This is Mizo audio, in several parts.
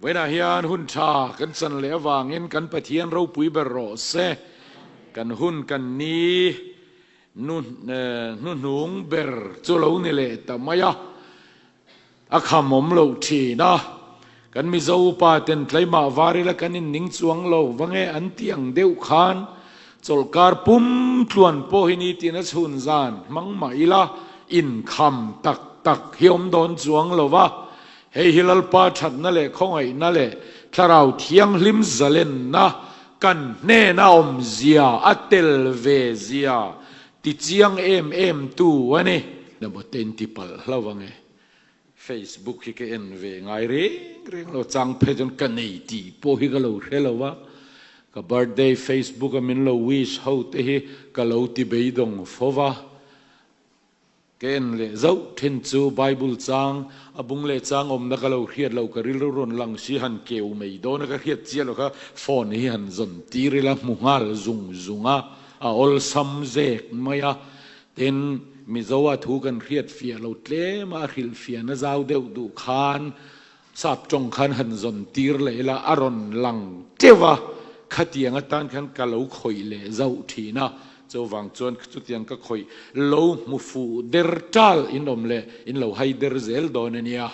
Vawiinah hian hun tha kan chan leh avangin kan Pathian ropui ber rawh se. Kan hun kan ni nu hnuhnung ber chu lo ni leh ta mai a, a kham awm loh thin a. Kan Mizo upa ten tlaimah var ila kan inning chuang lo vange an tih ang deuh khan chawlhkar pum tluan pawh hi ni tina chhun zan hmang mah ila inkham tak tak hi awm dawn chuang lo va. Hei hi Lalpa thatna leh khawngaihna leh Thlarau Thianghlim zalenna kan hnena awmzia a tel ve zia ti chiang em em tu a ni. Na bawte in ti palh hlauh ang e. Facebook hi ka en ve ngai reng reng lo, chang phei chuan ka nei tih pawh hi ka lo hre lo va, ka birthday Facebook a min lo wish ho te hi ka lo ti beidawng fo va. Ka en leh zauh thin chu Bible chang a bung leh chang awmna ka lo hriat loh ka rilru rawn lang si han keu mai dawn a ka hriat chiah loh kha phone hi han zawn tir ila hmu nghal zung zung a, a awlsam zek mai a. Tin, Mizo a thu kan hriat fiah lo tlem a a hrilh fiahna zau deuh duh khan sap tawng khan han zawn tir leh ila a rawn lang teuh a, khatiang atan khan ka lo khawih leh zauh thin a, chuvang chuan chutiang ka khawih lo hmu fuh der tal in awm leh in lo hai der zel dawn a nia.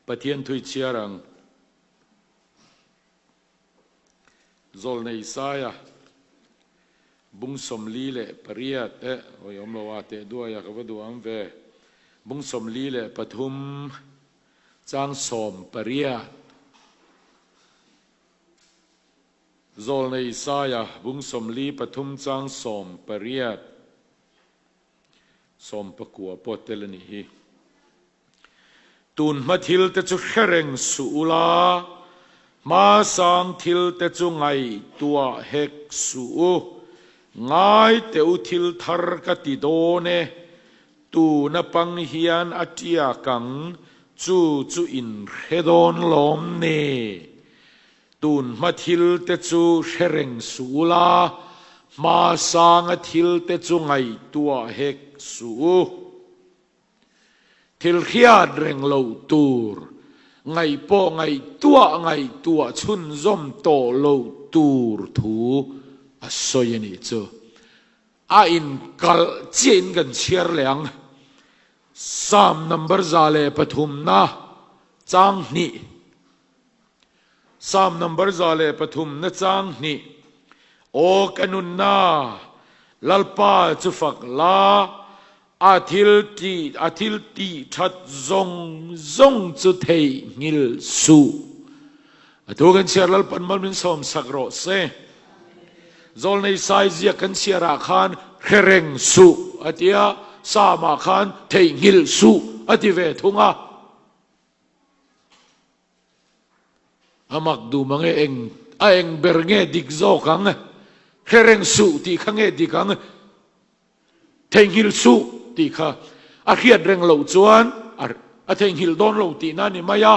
Pathian thui chhiar ang. Zawlnei Saia bung 48 eh awi awm lo a teh duai a ka va duh ang ve bung 43 chang 18 Zawlnei Saia bung 43 chang 18 19 pawh tel a nih hi. Tun hma thil te chu hre reng suh ula, hma sang thil te chu ngaihtuah hek suh u. Ngai teh u thil thar ka ti dawn e, tuna pang hian a tiak ang, chu chu in hre dawn lawm ni? Tun hma thil te chu hre reng suh ula, hma sanga thil te chu ngaihtuah hek suh u. Thil hriat reng loh tur, ngaih pawh ngaihtuah ngaihtuah chhunzawm tawh loh tur thu a sawi a nih chu. A inkalh chiahin kan chhiar leh ang. Psalm number 103 na chang hnih. Psalm number 103 na chang hnih. Aw ka nunna, Lalpa chu fak la, A thil tih a thil tih that zawng zawng chu theihnghilh suh. A thu kan chhiar Lalpan mal min sawm sak rawh se. Zawlnei sai ziak kan chhiar ah khan hre reng suh a ti a, Psalm ah khan theihnghilh suh a ti ve thung a. A mak duh mang e, eng a eng ber nge dik zawk ang? Hre reng suh tih kha nge dik ang? Theihnghilh suh tih kha a hriat reng loh chuan a theihnghilh dawn lo tihna a ni mai a,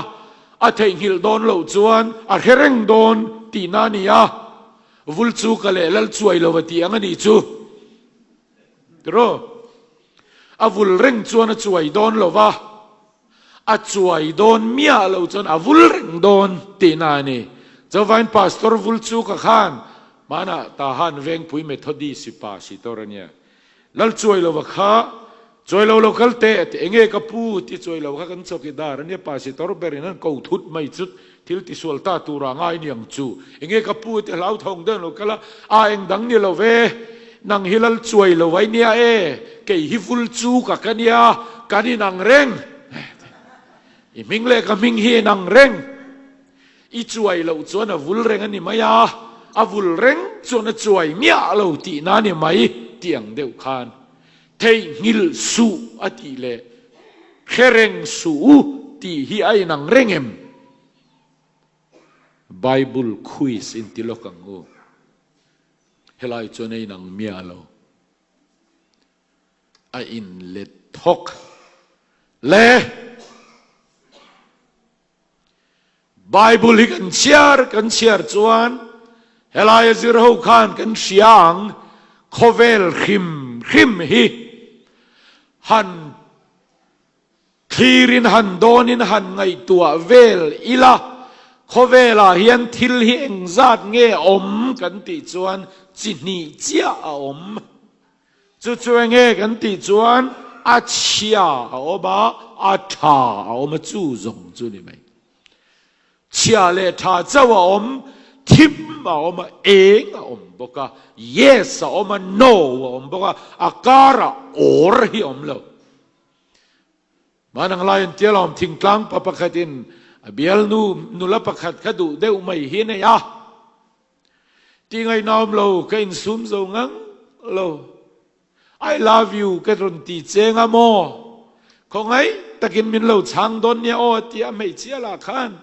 a theihnghilh dawn loh chuan a hre reng dawn tihna a ni a, vul chu ka leh lal chuai lo a tih ang a nih chu. Tiraw? A vul reng chuan a chuai dawn lo va, a chuai dawn miah lo chuan a vul reng dawn tihna a ni. Chuvangin Pastor vul chu ka khan hmanah Tahan Vengpui Methodist pa si tor a nia. Lal chuai lova kha chuai lo lo kal teh a ti. Enge ka pu ti chuai lo kha kan chawkidar a nia Pasitor berin an ko thut mai chu thil tisual ta tura ngai niang chu. Enge ka pu ti hlauthawng deuh lo kal a, a eng dang ni lo ve, nang hi lal chuai lo ai nia e, kei hi vul chu ka ka nia, kan inang reng. I hming leh ka hming hi inang reng. I chuai loh chuan a vul reng a ni mai a, a vul reng chuan a chuai miah lo tihna a ni mai tih ang deuh khan theihnghilh suh a tih leh hre reng suh u tih hi a inang reng em? Bible quiz inti lawk ang u. Helai chuan a inang miah lo. A inlet thawk le. Bible hi kan chhiar kan chhiar chuan helai a zir ho khan kan hria ang khawvel hrim hrim hi han. Thlirin han dawnin han ngaihtuah vel ila, khawvelah hian thil hi engzat nge awm kan tih chuan chi hnih chiah a awm. Chu chu enge kan tih chuan a chhia a awm a, a tha a awm a, chu zawng chu ni mai. Chhia leh tha chauh a awm, thim a awm a, eng a awm bawk a, yes a awm a, no a awm bawk a, a karah awr hi a awm lo. Manang laiin Tialawm thingtlang pa pakhatin a bialnu nula pakhat kha duh deuh mai hi a nei a. Ti ngaihnawm lo, ka insum zo ngang lo. I love you ka rawn ti cheng a maw? Khawngaih takin min lo chhang dawn nia aw a ti a, hmeichhia lah khan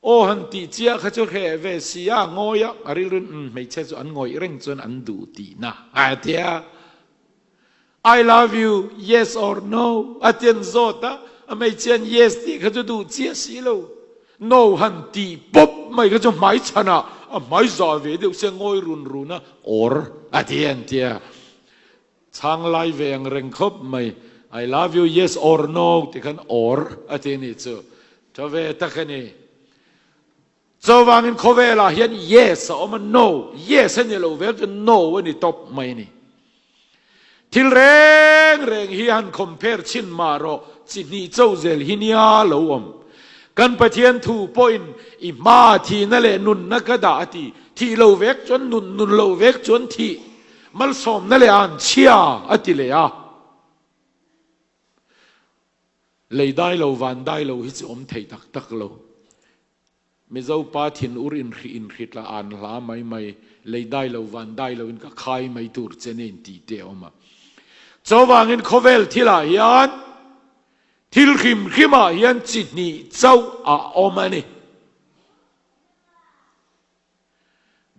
aw han tih chiah kha chu hreh ve si a, ngawi a, a rilruin umm hmeichhia chu an ngawih reng chuan an duh tihna a ti a. I love you, yes or no? A ti an zawt a, a hmeichhiain yes tih kha chu duh chiah si lo. No han tih pawp mai kha chu hmai chhanah a hmai zah ve deuh sia ngawi run run a, or a ti an ti a. Chhang lai ve ang reng khawp mai, I love you, yes or no tih khan or a ti a nih chu. Tha ve tak a ni. Chuvangin khawvelah hian yes a awm a, no, yes a ni lo vel chu no a ni tawp mai a ni. Thil reng reng hi han compare chhin mah rawh, chi hnih cho zel hi nia lo awm. Kan Pathian thu pawhin i hma thihna leh nunna ka dah a ti, thih lo vek chuan nun, nun lo vek chuan thih, malsawmna leh an chhia a ti leh a. Lei dai lo, van dai lo hi chu awm thei tak tak lo. Mizo pa thin ur inhrih inhrit la an hla mai mai, lei dai lo, van dai lo in ka khai mai tur che nen tih te a awm a. Chuvangin khawvel thilah hian thil hrim hrimah hian chi hnih chauh a awm a ni.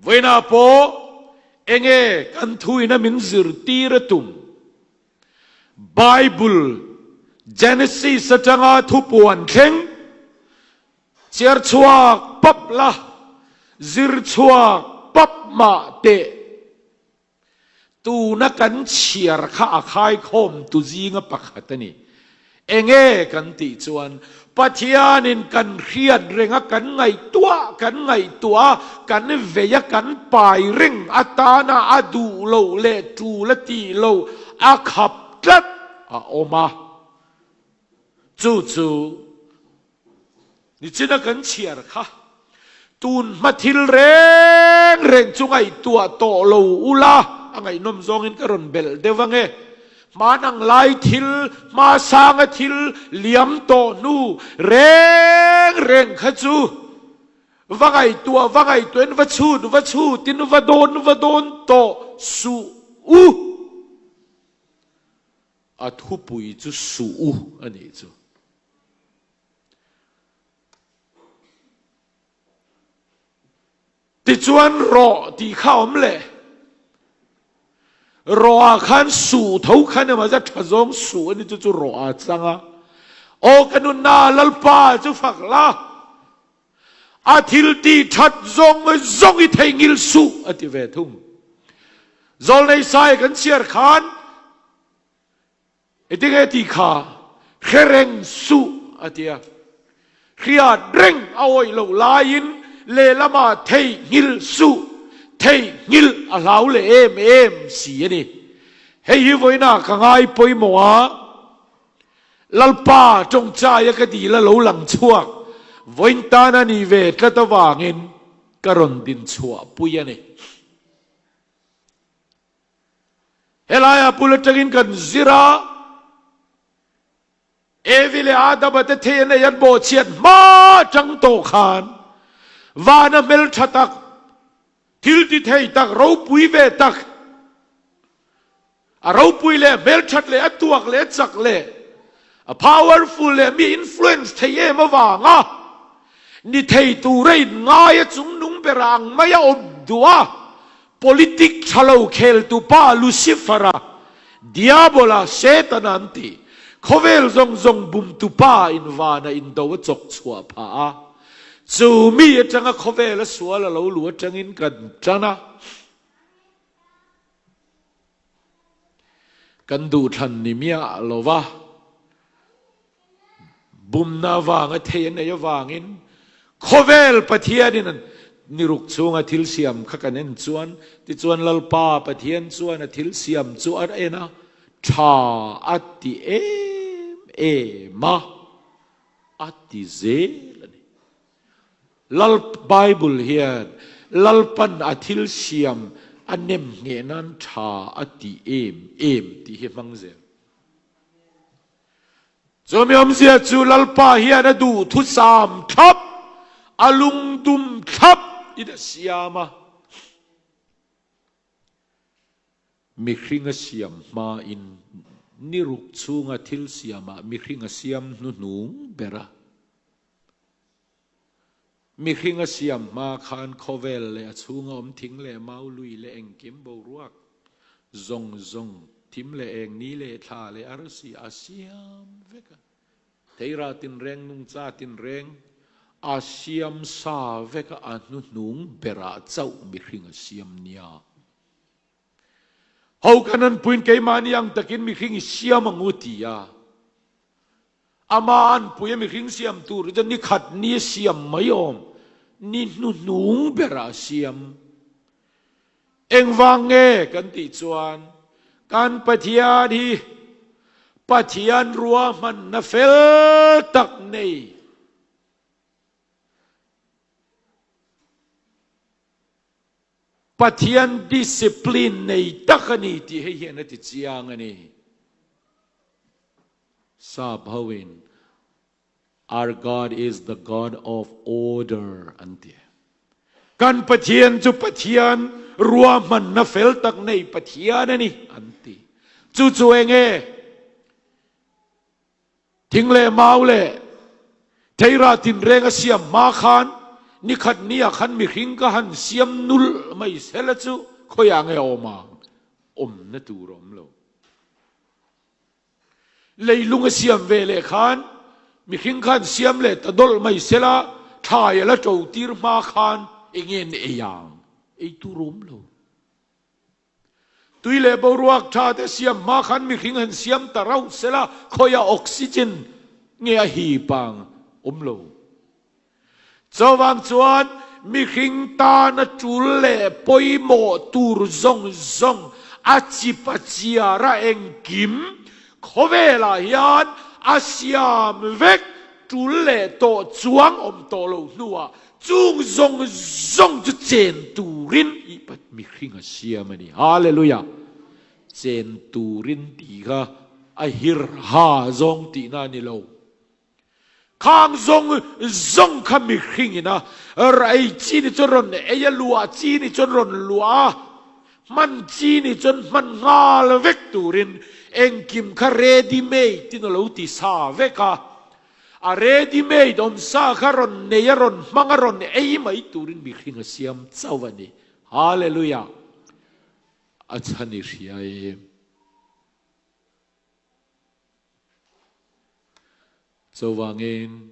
Vawiinah pawh enge kan thuina min zirtir a tum? Bible Genesis atanga thupuan thleng chhiar chhuak pap la, zir chhuak pap mah teh. Tuna kan chhiar kha a khaikhawm tu zinga pakhat a ni. Enge kan tih chuan Pathianin kan hriat renga kan ngaihtuah kan ngaihtuah a, kan vei a kan pai reng atana a duh loh leh tul a tih loh a khap tlat a awm a. Chu chu Nichina kan chhiar kha tun hma thil reng reng chu ngaihtuah tawh lo ula, a ngaihnawm zawngin ka rawn belh deuh ang e. Hman ang lai thil, hma sanga thil liam tawh hnu reng reng kha chu va ngaihtuah va ngaihtuahin va chhut va chhutin va dawn va dawn tawh suh u. A thupui chu suh u a nih chu. Tichuan rawh tih kha awm leh. Rawhah khan suh tho khan emaw za tha zawng suh a ni chu chu rawh a chang a. Aw ka nunna Lalpa chu fak la. A thil tih that zawng zawng i theihnghilh suh a ti ve thung. Zawlnei sai kan chhiar khan Engtinge tih kha hre reng suh a ti a. Hriat reng a awih loh laiin lehlamah theihnghilh suh, theihnghilh a hlau leh em em si a ni. Hei hi vawiinah ka ngai pawimawh a, Lalpa tawngchaia ka dil a lo lang chhuak vawiin tan a nih ve tlat avangin ka rawn din chhuah pui a ni. Helaiah bul atangin kan zir a, Evi leh Adama te thei an ei an bawhchhiat hma atang tawh khan vana hmeltha tak, thil ti thei tak, ropui ve tak, a ropui leh hmelthat leh a tuak leh a chak leh a powerful leh mi influence thei em avanga ni thei tura inngai a chungnung bera ang mai a awm duh a, Politic tha lo kheltu pa Lucifer-a, Diabola, Setana an ti. Khawvel zawng zawng bumtu pa in vana indo a chawk chhuah phah a. Chu mi atanga khawvel a sual a lo lu atangin kan tan a. Kan duhthlan ni miah lo va. Bumna avanga thei an ei avangin khawvel Pathianin an ni ruk chhunga thil siam kha kan en chuan, tichuan Lalpa Pathian chuan a thil siam chu a en a, tha a ti em em a, a ti zel a ni. Lal Bible hian Lalpan a thil siam a nem ngheh nan tha a ti em em tih hi hmang zel. Chumi awmzia chu Lalpa hian a duh thusam thlap, a lungdum thlap in a siam a. Mihring a siam hmain ni ruk chhunga thil siamah mihring a siam hnuhnung ber a. Mihring a siam hma khan khawvel leh a chhunga awm thing leh mau lui leh engkim boruak zawng zawng, thim leh eng, ni leh thla leh arsi a siam vek a. Theira tinreng, nungcha tinreng a siam sa vek a, a hnuhnung berah chauh mihring a siam nia. Ho kan an puiin keimahni ang takin mihring i siam ang u ti a. Ama anpui a mihring siam tur chu ni khat ni a siam mai awm, ni hnuhnung berah a siam. Engvang nge kan tih chuan kan Pathian hi Pathian ruahmanna fel tak nei. Pathian discipline nei tak a ni tih hei hian a ti chiang a ni. Sap hoin Our God is the God of order an ti. Kan Pathian chu Pathian ruahmanna fel tak nei Pathian a ni an ti. Chu chu eng nge? Thing leh mau leh theirah tinreng a siam hma khan nikhat nia khan mihring ka han siam nul mai sela chu khawiah nge awm ang? Awmna tur a awm lo. Leilung a siam ve leh khan mihring khan siam leh ta dawlh mai sela thlai a la to tir hma khan enge an ei ang? Ei tur a awm lo. Tui leh boruak tha te siam hma khan mihring han siam ta rauh sela khawiah oxygen nge a hip ang? Awm lo. Chuvang chuan mihring tana tul leh pawimawh tur zawng zawng a chip a chiar a engkim khawvelah hian a siam vek tul leh tawh chuang awm tawh lo hnuah chung zawng zawng chu chen turin i mihring a siam a ni. Hallelujah! Chen turin tih kha a hirha zawng tihna a ni lo. Khang zawng zawng kha mihring in a ei chi ni chuan rawn ei a, luah chi ni chuan rawn luah a, hman chi ni chuan hman nghal vek turin engkim kha ready made in a lo ti sa vek a. A ready made awm sa kha rawn nei a, rawn hmang a, rawn ei mai turin mihring a siam chauh a ni. Hallelujah! A chhan i hria em? Chuvangin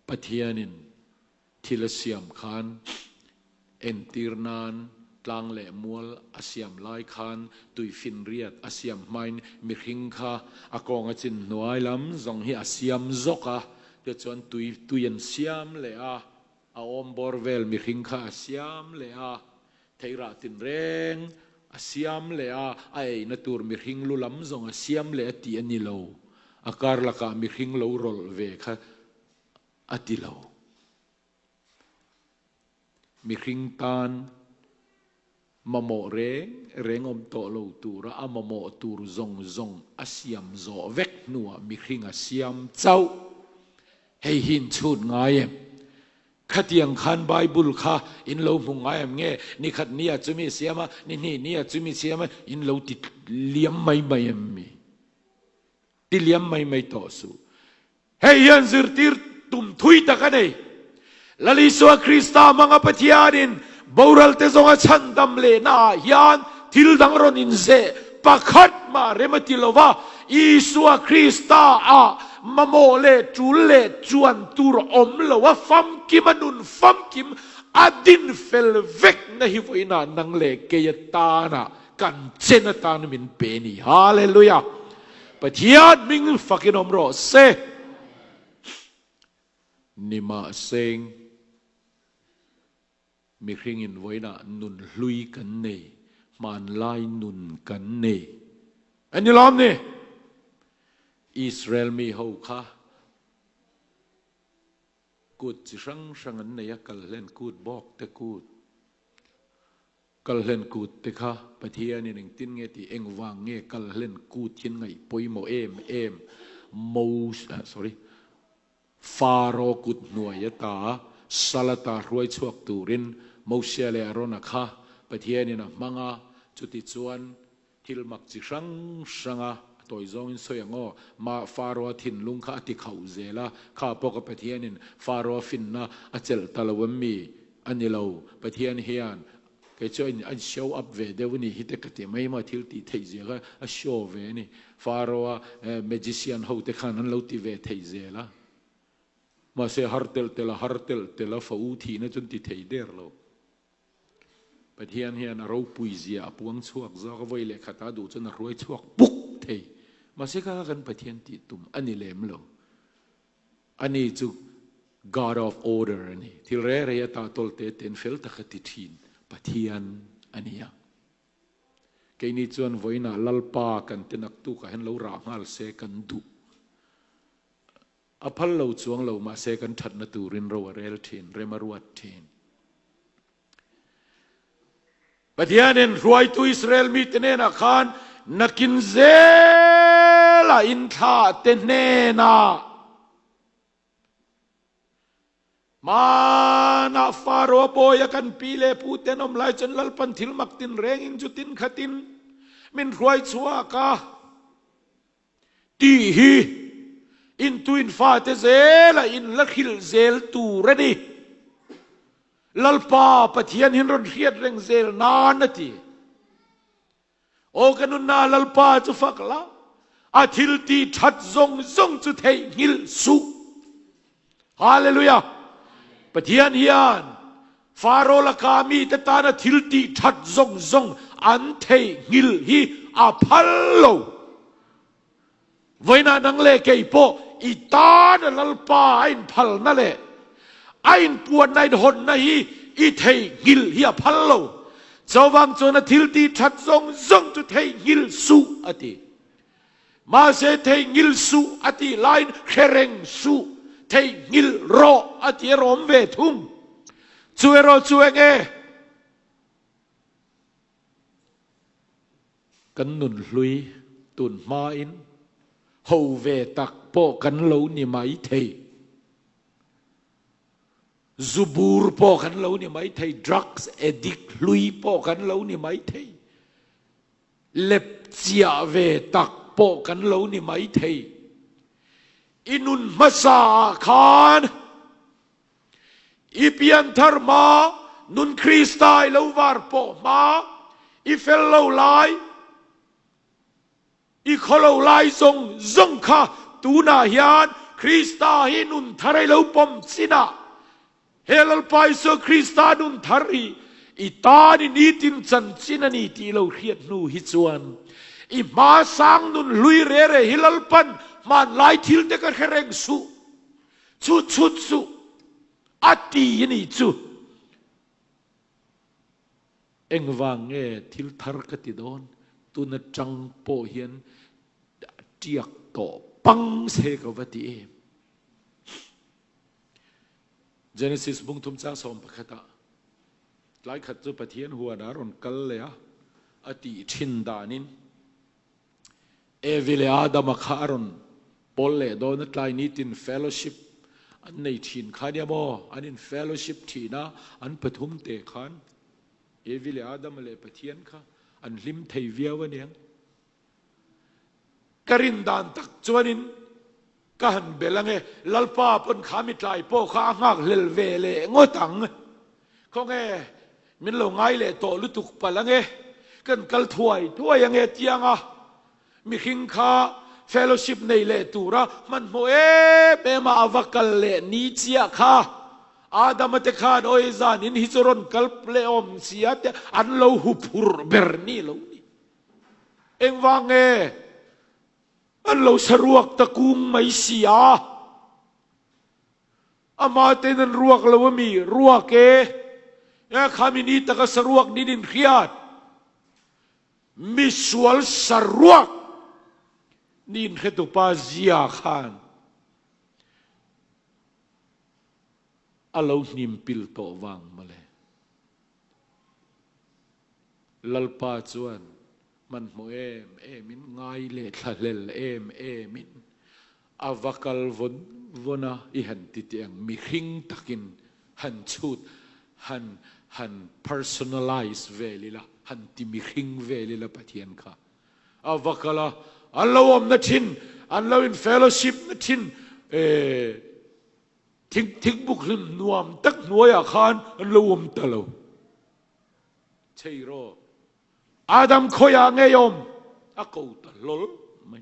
Pathianin thil a siam khan entir nan tlang leh mual a siam lai khan tuifinriat a siam hmain mihring kha a kawng a chin hnuai lam zawng hi a siam zawk a, tichuan tui tui an siam leh a, a awm bawr vel mihring kha a siam leh a. Theirah tinreng a siam leh a, a eina tur mihring lu lam zawng a siam leh a tih a ni lo. A kar lakah mihring lo rawlh ve kha a ti lo. Mihring tan mamawh reng reng awm tawh lo tura a mamawh tur zawng zawng a siam zawh vek hnuah mihring a siam chauh. Hei hi inchhut ngai em? Khatiang khan Bible kha in lo hmu ngai em nge? Ni khat ni ah chumi siam a, ni hnih ni ah chumi siam a, in lo ti liam mai mai em mi? Ti liam mai mai tawh suh. Hei hian zirtir tum thui tak a nei. Lal Isua Krista hmanga Pathianin boral te zawnga chhandam lehna ah hian thil dang rawn inzeh pakhat mah rem a ti lo va, Isua Krista ah mamawh leh tul leh chuan tur awm lo a famkim a nun famkim a din fel vek na hi vawiinah nang leh kei atana kan chen atan min pe ni. Hallelujah! Pathian hming fakin awm rawh se. Nimahseng mihringin vawiinah nun hlui kan nei, hmanlai nun kan nei. A ni lawm ni? Israel mi ho kha kut chi hrang hrang an nei a, kalhlen kut bawk te kut. Kalhlen kut te kha Pathianin engtin nge tih engvang nge kalhlen kut hian ngaih pawimawh em em Mos sorry Faro kut hnuai ata Salata hruai chhuak turin Mosia leh Arona kha Pathianin a hmang a, chutichuan thil mak chi hrang hranga a tawi zawngin sawi ang aw, ma Faro-a thinlung kha a ti khauh zel a, kha pawh ka Pathianin Faro-a finna a chelh ta lo em mi? A ni lo, Pathian hian Kei chu a show up ve deuh a ni hi te ka ti mai maw, thil tih theih zia kha a show ve a ni. Pharaoh-a magician ho te khan an lo ti ve thei zel a. Mahse har telh telh a har telh telh a fa u thihna chu an ti thei der lo. Pathian hian a ropui zia a puang chhuak zawk a, vawi leh khatah duh chuan a hruai chhuak puk thei. Mahse kha kha kan Pathian tih tum a ni lem lo. Ani chu God of order a ni. Thil rei rei ata tawlte ten fel taka ti thin Pathian a ni a. Keini chuan vawiinah Lalpa kan te naktukah hian lo rah nghal se kan duh. A phal lo chuang lo mahse kan thatna turin ro a rel thin, rem a ruat thin. Pathianin hruaitu Israel mite hnenah khan nakin zela inthlahte hnenah hmanah Faro bawia kan pi leh pu ten awm lai chuan Lalpan thil mak tinrengin chu tin khatin min hruai chhuak a tih hi intuin fate zela in la hrilh zel tur a ni. Lalpa Pathian hin rawn hriat reng zel nan a ti. Aw ka nunna Lalpa chu fak la, a thil ti that zawng zawng chu theihnghilh suh. Hallelujah! Pathian hian Faro laka mite tana thil ti that zawng zawng an theihnghilh hi a phal lo. Vawiinah nang leh kei pawh i tana Lalpa a inphalna leh a inpuanna inhawnna hi i theihnghilh hi a phal lo. Chuvang chuan a thil tih that zawng zawng chu theihnghilh suh a ti. Mahse theihnghilh suh a tih laiin hre reng suh, theihnghilh rawh a ti erawh awm ve thung. Chu erawh chu eng e? Kan nun hlui tun hmain ho ve tak pawh kan lo ni mai thei. Zu bur pawh kan lo ni mai thei, drugs addict hlui pawh kan lo ni mai thei, lepchiah ve tak pawh kan lo ni mai thei. I nun hmasa ah khan I pianthar hma, nun Krista i lo var pawh hma, i fel lo lai, i khaw lo lai zawng zawng kha tunah hian Krista hi nun thar i lo pawm chinah he Lalpa Isua Krista nun thar hi i tan i nitin chanchin a ni tih lo hriat hnu hi chuan i hma sang nun hlui re re hi Lalpan hmanlai thil te ka hre reng suh. Chhut chhut suh a ti a ni chu. Engvang nge thil thar ka ti dawn? Tun atang pawh hian tiak tawh pang se ka va ti em? Genesis bung thum chang 11 ah tlai khat chu Pathian huan a rawn kal leh a, a tih thin danin Evi leh Adama kha a rawn pawl leh dawn a, tlai nitin fellowship an nei thin kha nia maw? An in fellowship thin a, an pathum te khan Evi leh Adama leh Pathian kha an hlim thei viau a niang. Ka rin dan tak chuanin ka han bel ange, Lalpa pawn kha mi tlai pawh kha a nghak hlel ve leh ngawt ang. Khawnge min lo ngai leh tawh lutuk palh ange, kan kal thuai thuai ange tianga mihring kha fellowship nei leh tura hmanhmawh em em a ava kal leh ni chiah kha Adama te khan awi zan in hi chu rawn kal leh awm sia te an lo huphurh ber ni lo ni. Engvang nge? An lo saruak ta kung mai si a. Ama ten an ruak lo ami? Ruak e. E khami ni taka saruak nin in hriat. Misual saruak nin hretupa zia khan a lo hnim pil tawh vang mawle. Lalpa chuan hmanhmawh em emin, ngai leh thlahlel em emin a va kal vawn vawn a, i han ti teh ang, mihring takin han chhut, han han personalize vel ila, han ti mihring vel ila Pathian kha a va kal a, an lo awmna thin, an lo in fellowship na thin, eh, thing thingbuk hlim nuam tak hnuaiah khan an lo awm ta lo. Chei rawh. Adam khawiah ngei awm a ko ta hlawl mai.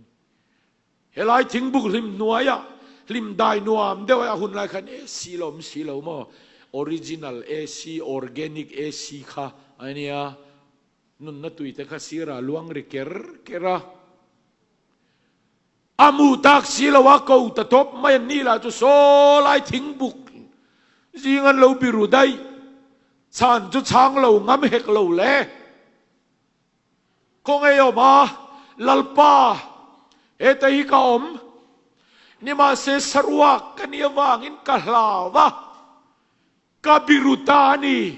Helai thingbuk hlim hnuaiah hlim dai nuam deuh a hun lai khan AC lo awm si lo maw? Original AC, organic AC kha a nia. Nunna tuite kha sirah luang ri ker ker a. A mu tak si lo a ko ta tawp mai an nih lah chu saw lai thingbuk zing an lo biru daih. Chhan chu chhang lo ngam hek lo le. Khawngaih awm a, Lalpa, heta hi ka awm. Nimahse saruak ka nih avangin ka hlau a, ka biru ta a ni.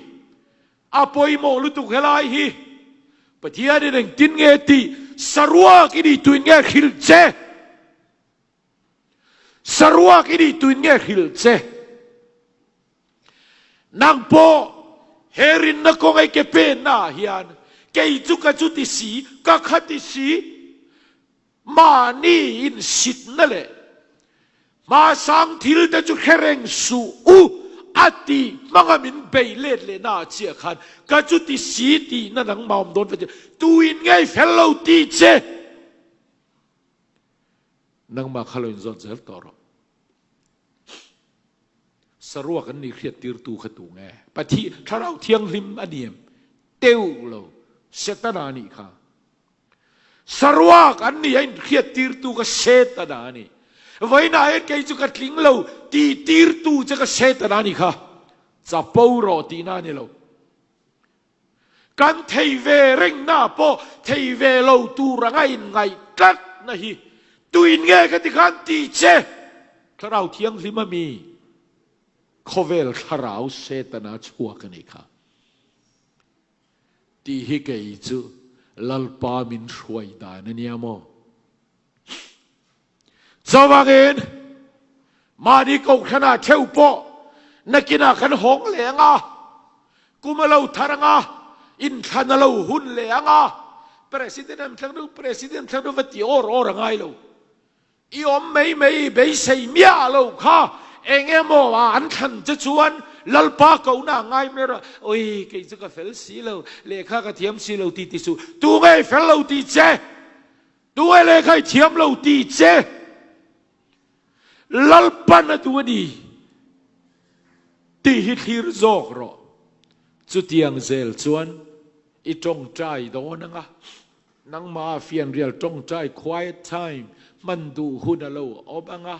A pawimawh lutuk helai hi. Pathianin engtin nge tih saruak i nih tuin nge hrilh che? Saruak i nih tuin nge hrilh che? Nang pawh he rinna kawng ei ke penna ah hian kei chu ka chu ti si, ka kha ti si, mahni insitna leh hmasang thil te chu hre reng suh u a tih hmanga min bei let lehna ah chiah khan ka chu ti si tihna nangmah awm dawn ve che, tuin ngei fel lo ti che. Nangmah kha lo inzawt zel tawh rawh. Saruak an nih hriattirtu kha tu nge? Pathi, Thlarau Thianghlim a ni em? Teuh lo, Setana a nih kha. Saruak an nih a inhriattirtu kha Setana a ni. Vawiinah hian kei chu ka tling lo tihtirtu che kha Setana a nih kha. Chapo rawh tihna a ni lo. Kan thei ve rengna pawh thei ve lo tur anga inngaih tlatna hi tuin nge ka ti khan ti che? Thlarau Thianghlim a mi khawvel thlarau Setana chhuak a nih kha tih hi kei chu Lalpa min hruai dan a nia maw? Chuvangin, mahni kohhranah theuh pawh nakinah kan hawng leh ang a, kum a lo thar ang a, inthlan a lo hun leh ang a, President an thlang deuh, President thlang deuh va ti awr awr a ngai lo. I awm mai mai i beisei miah lo kha eng emaw ah an thlan che chuan Lalpa kohna a ngai mai rawh. Oi, kei chu ka fel si lo, lehkha ka thiam si lo ti ti suh. Tunge i fel lo ti che? Tunge lehkha i thiam lo ti che? Lalpan a duh a ni tih hi thlir zawk rawh. Chutiang zel chuan i tawngtai dawn ang a, nangmah fianrial tawngtai, quiet time, hman duh hun a lo awm ang a.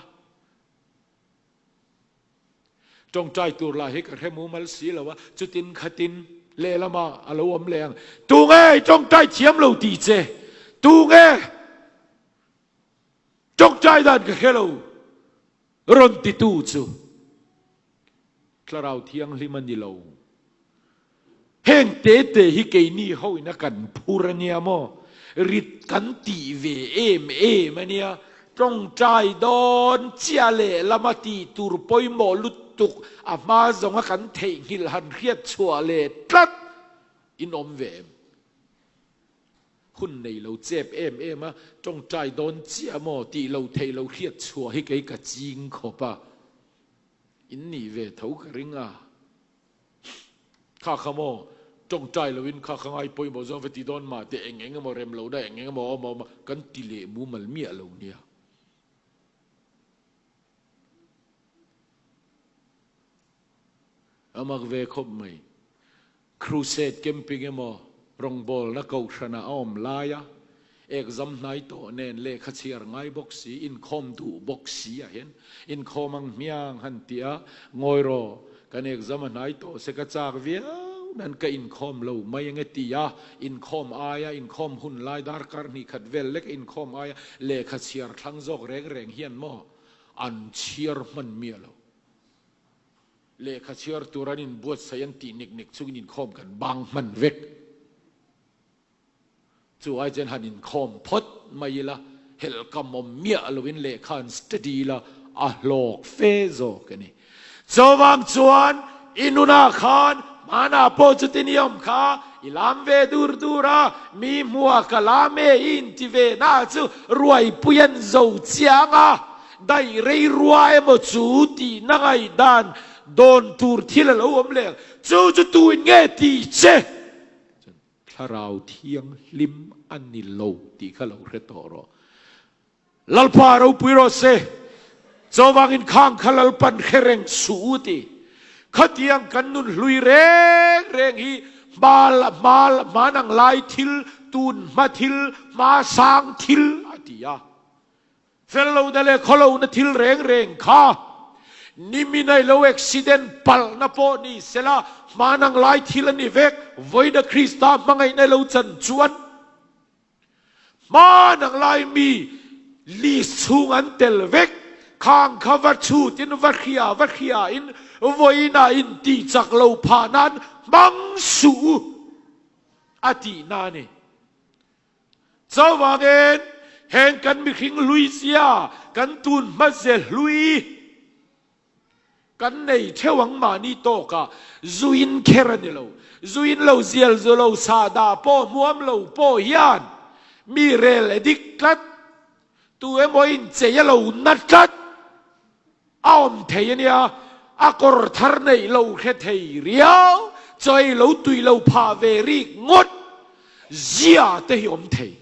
Tawngtai tur lah hi ka hre mumal si lo a, chutin khatin lehlamah a lo awm leh ang. Tunge i tawngtai thiam lo tih che? Tunge tawngtai dan ka hre lo rawn titu chu Thlarau Thianghlim a ni lo. Heng te te hi keini ho in a kan phur a nia maw? Rit kan tih ve em em a nia. Tawngtai dawn chiah leh lama tih tur pawimawh lutuk a hma zawnga kan theihnghilh han hriat chhuah leh tlat in awm ve em? Hun nei lo chep em em a, tawngtai dawn chiah maw tih lo theih lo hriat chhuah hi kei ka ching khawp a, in nih ve tho ka ring a. Kha kha maw, tawngtai loin kha kha ngai pawimawh zawng ve ti dawn mah teh eng eng emaw rem lo na eng eng emaw awm a awm a, kan ti leh mumal miah lo nia. A mak ve khawp mai. Crusade camping emaw rawngbawlna kohhranah a awm lai a. Exam hnai tawh nen lehkha chhiar ngai bawk si, inkhawm duh bawk si ah hian inkhawm ang hmiang han ti a, ngawi rawh, kan exam a hnai tawh se ka chak viau nan ka inkhawm lo mai ange ti a, inkhawm aia inkhawm hun lai darkar hnih khat vel lek inkhawm aia lehkha chhiar thlang zawk reng reng hian maw an chhiar hman miah lo. Lehkha chhiar tur an inbuatsaih an tih nek nek chungin inkhawm kan bang hman vek. Chu ai chuan han inkhawm phawt mai ila, helh kam awm miah loin lehkha an study ila a hlawk fe zawk a ni. Chuvang chuan i nunah khan hmanah pawh chutin i awm kha i lam ve dur dur a, mi hmuah ka lam e i inti ve na chu ruaipui an zo chiang a, daih rei rua emaw chu tihna ngaihdan dawn tur thil a lo awm leh ang. Chu chu tuin nge ti che? Thlarau Thianghlim a ni lo tih kha lo hre tawh rawh. Lalpa ropui rawh se, chuvangin khang kha Lalpan hre reng suh u ti. Khatiang kan nun hlui reng reng hi hma hma hmanang lai thil, tun hma thil, hma sang thil a ti a. Fel lohna leh khaw lohna thil reng reng kha nimin a ilo accident palhna pawh ni sela hmanang lai thil a ni vek, vawiina Krista hmangaihna ilo chan chuan hmanang lai mi list chhung an tel vek, khang kha va chhutin va hria va hria in vawiina intih chak lo phah nan hmang suh u a tihna a ni. Chuvangin heng kan mihring hlui zia, kan tun hmaze hlui kan nei theuh ang mahni tawkah zuin kher a ni lo. Zuin lo zial zu lo sahdah pawh hmuam lo pawh hian mi rel e dik tlat, tu emaw inchei a lo na tlat. A awm thei a nia, a kawr thar neih lo hre thei riau, chaw ei lo tui lo phah ve rik ngawt zia te hi awm thei.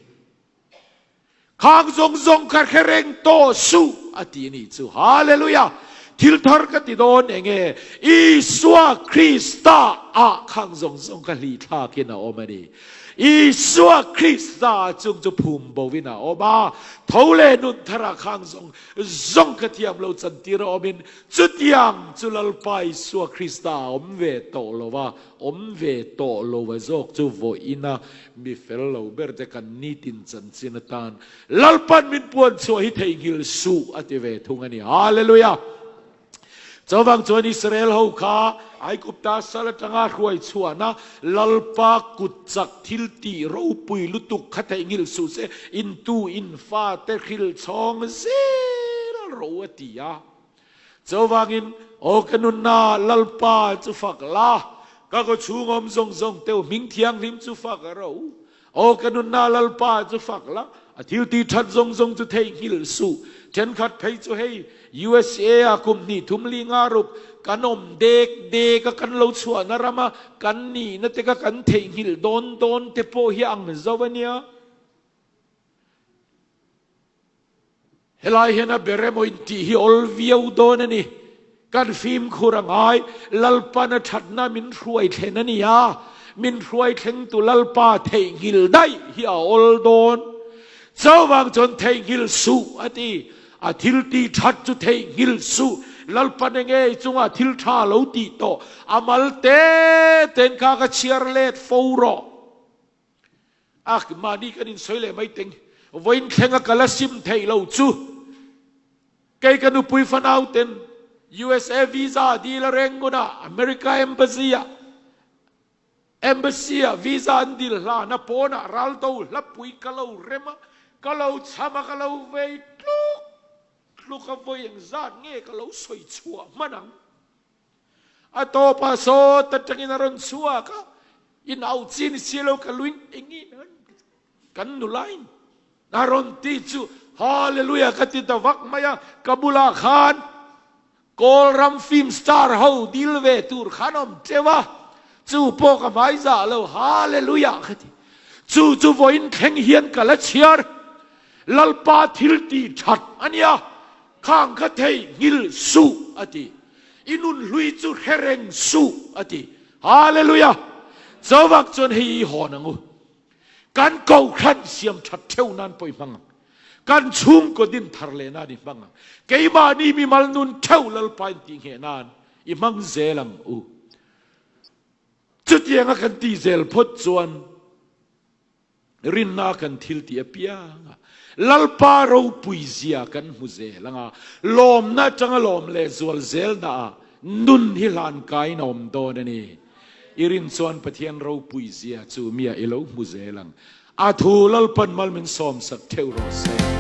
Khang zawng zawng kha hre reng tawh suh a ti a nih chu. Hallelujah! Thil thar ka ti dawn eng nge? Isua Krista ah khang zawng zawng kha hlih thlakin a awm a ni. Isua Krista chung chu phum bo in a awm a, tho leh nun tharah khang zawng Zawng ka thiam lo chantir a awmin chutiang chu Lalpa Isua Krista a awm ve tawh lo a, awm ve tawh lo a zawk chu vawiina mi fel lo ber te kan nitin chanchin atan Lalpan min puan chhuah hi theihnghilh suh a ti ve thung a ni. Hallelujah! Chuvang chuan Israel ho kha Aigupta sal atanga hruai chhuahna Lalpa kut chak thil tih ropui lutuk kha theihnghilh suh se, intu in fate hrilh chhawng zel ro a ti a. Chuvangin, Aw ka nunna, Lalpa chu fak la, ka kaw chhung awm zawng zawng teu hming thianghlim chu fak ro. Aw ka nunna Lalpa chu fak la, a thil tih that zawng zawng chu theihnghilh suh. Thenkhat phei chu hei USA ah kum hnih thum li nga ruk kan awm dek dek a kan lo chhuahna rama kan nihna te kha kan theihnghilh dawn dawn te pawh hi ang zo a nia. Helai hian a ber emaw intih hi awl viau dawn a ni. Kan fimkhur a ngai, Lalpan a thatna min hruai thlen a ni a, min hruai thlengtu Lalpa theihnghilh daih hi a awl dawn. Chuvang chuan theihnghilh suh a ti, a thil tih that chu theihnghilh suh, Lalpan enge i chungah thil tha lo tih tawh, a mal te te'n kha ka chhiar let fo rawh. A mahni kan insawi leh mai teng. Vawiin thlenga ka la sim theih lo chu kei ka nupui fanau ten USA visa dil a reng ngun a, America Embassy ah Embassy ah visa an dil hlan a, pawnah raldo hlapui ka lo rem a, ka lo cham a, ka lo vei tluk tluk a, vawi engzat nge ka lo sawi chhuah hman ang. A tawpah sawt atangin a rawn chhuak a, in auh chi ni si lo ka luin engin kan nulain a rawn ti chu Hallelujah ka ti ta vak mai a, ka bulah khan Kawlram film star ho dil ve tur khan awm teuh a, chu pawh ka hmai zah lo Hallelujah ka ti. Chu chu vawiin thleng hian ka la chhiar Lalpa thil tih that a nia. Khang kha thei nghil suh a ti. I nun hlui chu hre reng suh a ti. Hallelujah! Chuvak chuan hei i hawn ang u. Kan kohhran siam that theuh nan pawh i hmang ang. Kan chhungkaw din thar leh nan i hmang ang. Keimahni mimal nun theuh Lalpa in tih ngheh nan i hmang zel ang u. Chutianga kan tih zel phawt chuan rinna kan thil tih apiang a, Lalpa ropui zia kan hmu zel ang a, lawmna atanga lawm leh zual zelna ah nun hi hlan kaiin a awm dawn a ni. I rin chuan Pathian ropui zia chu mia i lo hmu zel ang. A thu Lalpan mal min sawmsak theuh rawh se.